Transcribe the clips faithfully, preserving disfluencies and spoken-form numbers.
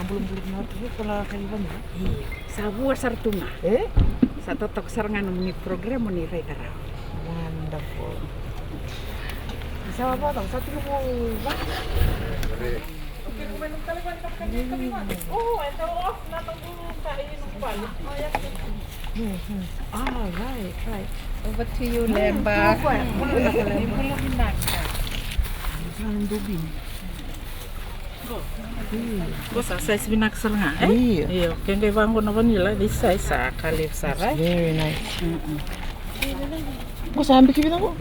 Bulubulu na watu ko la kali vani. Io. Sa vua sara tu ga. E? Sa totoka sara ga na moni program ni rai tarau. Wonderful. Sa vua sa tiko vua. Oh, e tau off na noqu ka i noqu vale. Oh, ya. Ah, right, right. Over to you, Lemba. Ni bula vinaka. Qo sa size vinaka sara ga, e? Io. Io, ke qai vaqo na vanilla, this size sa ka levu sara, e? Very nice. Mm-mm. Qo sa yabaki vica qo?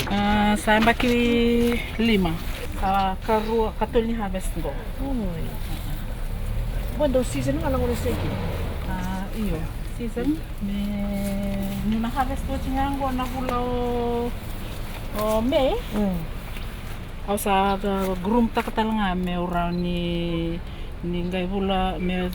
Ah, sa yabaki lima. Sa karua, katolu ni harvest qo. Oi. Qo dau season ga na gauna seki? Ah, io. Season, me ni na harvest oti ga qo na vula o, o May. Mm. Au sa groom taka tale ga me rawa ni, ni qai vula me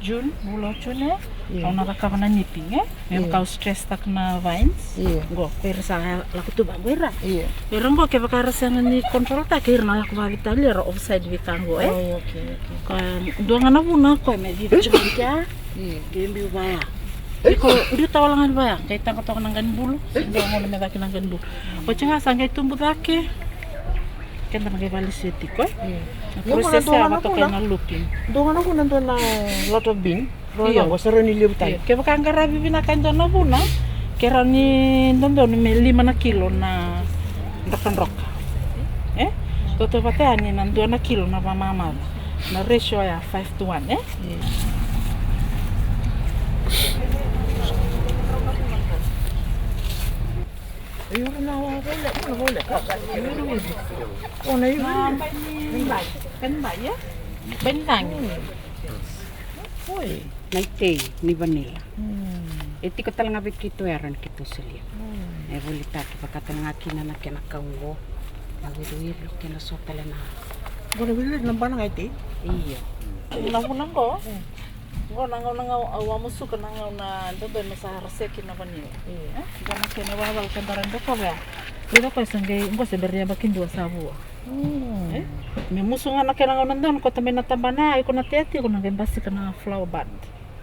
June, vula o June, e? Io. Au na cakava na nipping, e? Me vaka au stress taka na vines. Io. Qo, ko ira sa lako tu vaqo ira. Io. Ira qo kevaka era sega ni control taka, ira na lako vavitalia, era offside vei ka qo, e? Oi, okay, okay. Ka dua ga na vuna, ko me viva tiko vei kea. Io. Ke biu vaya. Iko, biu tawala ga ni vaya, qai taqa toka na qanibulu. Dua gauna me cake na qanibulu. Oti ga sa qai tubu cake. Keda na qai vale seti ko. Io. Na process ya vatoka na looping. Dua ga na vuna dua na lot of bean. Io. Qo sa rawa ni levu tale. Io. Kevaka qaravi vinaka e dua na vuna, ke rawa ni dodonu me lima na kilo na drakadroka. E? Toto vata yani na dua na kilo na vamamaca. Na ratio ya five to one, e? Io. Io, na vole, na vole. Io, na vole. O, na io. Na bai ni, bai ni, bai ni, e? Bai ni tagi. Oi. Na itei ni vanilla. Mm. E tiko tale ga vei keitou, e rawa ni keitou solia. Mm. E volitaki vaka tale ga kina na kena kau qo. Na wiriwiri, kena so tale na. Qo na wiriwiri na bana ga itei? Io. Na vuna qo. Mm. Qo na gauna ga au a musuka na gauna dodonu me sa raseki na vanilla. Io. E? Qo na kena valavala keda ra doko vea. Ira koya sa qai, qo se bera ni yabaki dua sa vua. Mm. E? Me musu ga na kena gauna donu, ko tamai na tabana, iko na tea tiko na qai basika na flower bud.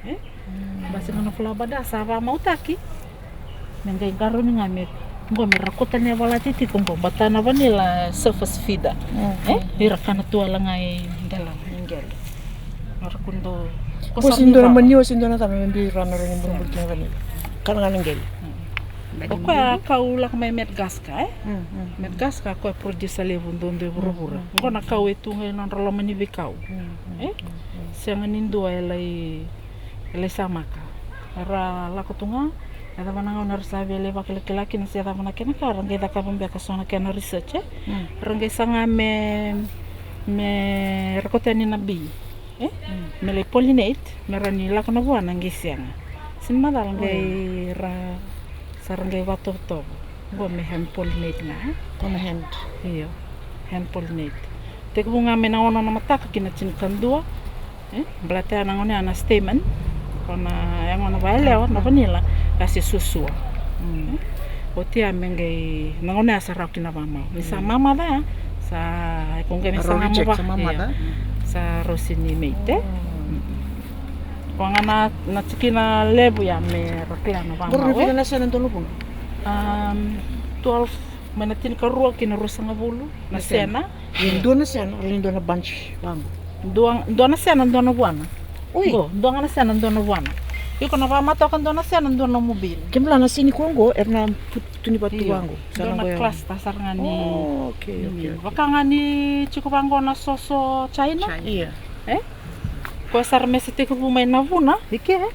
E? Mm. Basika na flower bud, a sa vamautaki. Me qai qarauni ga me, qo me ra kota ni a valati tiko qo, bata na vanilla surface feeder. Mm. E? Ira kana tu wale ga i dela, i qele. Ira kudo. Ko sa dua na mani, o sa dua na tama me biu ira na rani bulubulu kina vanilla. Kana ga na qele. Mm. O koya kau lako mai Madagascar, e? Mm, mm. Madagascar koya producer levu dodonu e vuravura. Mm, mm. Qo na kau e tu ga e nodra loma ni veikau. Mm, mm, e? Mm, mm. Sega ni dua e lai, e lai samaka. Era lako tu ga, e cava na gauna era sa via lai vakilakila kina se cava na kena ka, era qai cakava beka so na kena research, e? Mm. Era qai saga me, me ra kota yani na bee. E? Mm. Me lai pollinate, me rawa ni lako na vuana qai sega. Sega ni macala qai ra, sa ra qai vatovotovo. Qo me hand pollinate ga, e? Qo me hand. Io, hand pollinate. Tekivu ga mai na ono na mataka ki na tinikadua. E? Baleta ya na gauna ya na stamen. Ko na yagona vakayalewa na vanilla, ka se suasua. Mm. E? Oti ya me qai, na gauna ya sa rawa ki na vamau. Ni sa mamaca ya, sa, ko qai me sa rau reject, sa mamaca. Io. Sa rau sega ni mate. Mm. Ko ga na, na tikina levu ya me ra kila na vamau, e? Qori vica na sena donu vuna? Um, twelve, mai na tinikarua ki na ruasagavulu na sena. Ia dua na sena, rawa ni dua na bunch vaqo. Dua, dua na sena, dua na vuana. Oi. Qo, dua ga na sena, dua na vuana. Iko na vakamatoka dua na sena, dua na nomu bini. Kemula na sini ko qo, era na tu, tu ni vatu vaqo. Io. Dua na cluster sara ga ni. Oh, okay, okay, okay. Vaka ga ni tiko vaqo na soso China. China. Ia. E? Ko sara me se tekivu mai na vuna, i ke, e?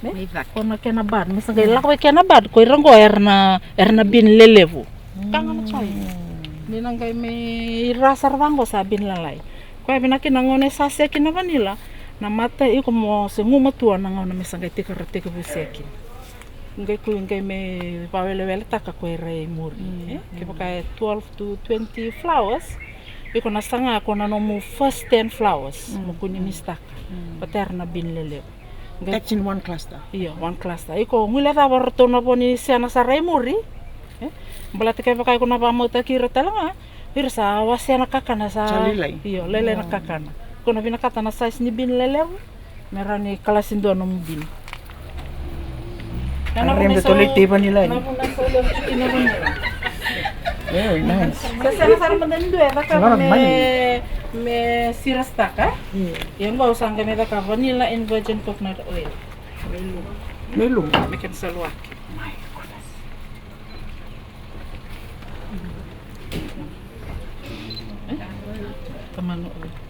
Ne? Mai cake. Ko na kena bud, me sa qai lako vei kena bud, ko ira qo era na, era na bini lelevu. Mm. Ka ga na chai. Ni na qai mai ra sara vaqo sa bini lalai. Koya vinaka na gauna e sa seki na vanilla, na mata iko mo se gumatua na gauna me sa qai tiko ra tekivu seki. Qai ku qai me vaweleweletaka ko ira i muri, mm, e? Mm. Kevaka e twelve to twenty flowers, iko na saga ko na nomu first ten flowers, mm, mo kua ni, mm, misstaka. Mm. Vata era na bini lelevu. That's in one cluster. Io, one cluster. Iko guilecava ratou na vo ni sena sara i muri. E? Baleta kevaka iko na vakamautaki ira tale ga, ira sa wasea na kakana sa. Sa lailai. Io, lailai na kakana. Ko na vinakata na size ni bin lelevu, me rawa ni kalasi dua nomu bin. Rembetolei tei vanilla. Very nice. Sa sega sara mada ni dua e cakava me, me sirastaka. Ia qo au sa qai me cakava vanilla and virgin coconut oil. Me lumu. Me kena saluaki. Tamana oil.